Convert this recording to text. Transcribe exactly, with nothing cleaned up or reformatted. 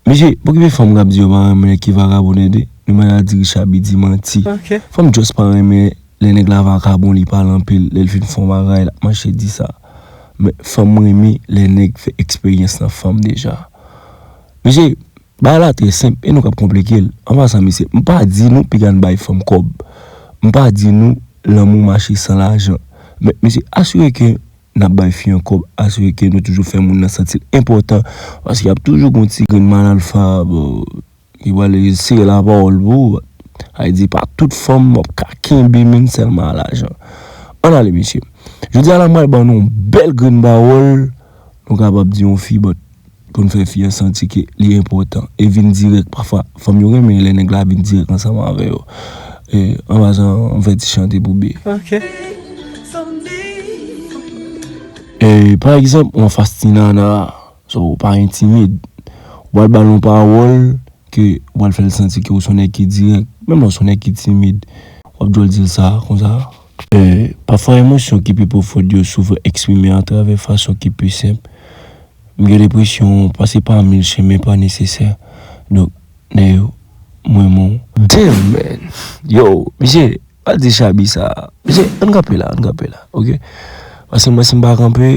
Mesye, pa okipe fanm k ap di yo pa renmen nèg ki vagabon tande. Nou mèt al di Richard Bidi manti. Fanm just pa renmen lè nèg la vakabon, li pale anpil, lè l fin fè yon bagay, l ap mache di sa. Men fanm renmen lè nèg fè eksperyans nan fanm deja. Mesye, bagay la trè senp, e nou k ap konplike l. An pasan, mesye, m pa di nou piga n bay fanm kòb. M pa di nou lanmou mache san lajan. Men, mesye, asire ke n ap bay fi an kòb, asire ke nou toujou fè moun nan santi l enpòtan, paske y ap toujou gen yon ti grenn mal alfa, bon, ki pral sere lapawòl pou ou. Sa vle di, pa tout fanm w ap ka kenbe menm sèlman a lajan. Ann ale, mesye. Jodi a la, m pral ban nou yon bèl grenn pawòl, nou kapab di yon fi, but pou n fè fi an santi ke li enpòtan. E vin dirèk, pafwa, fanm yo renmen lè nèg la vin dirèk ansanm avè yo. E, an pasan, m fè ti chante pou byen. E, pa egzanp, ou anfas ti nana, so, ou pa entimid. Ou pral ba l yon pawòl ke ou pral fè l santi ke ou se yon nèg ki dirèk. Menm lè ou se yon nèg ki timid, w ap jwenn di l sa, konsa. E, pafwa, emosyon ki pi pwofon yo souvan eksprime atravè fason ki pi senp. M gen lenpresyon pase pa mil chemen pa nesesè. Donk, nèg yo, mwen, mwen. Damn, man. Yo, mesye, pa di Chabi sa. Mesye, ann kanpe la, ann kanpe la, oke? Paske mwen, si m pa kanpe,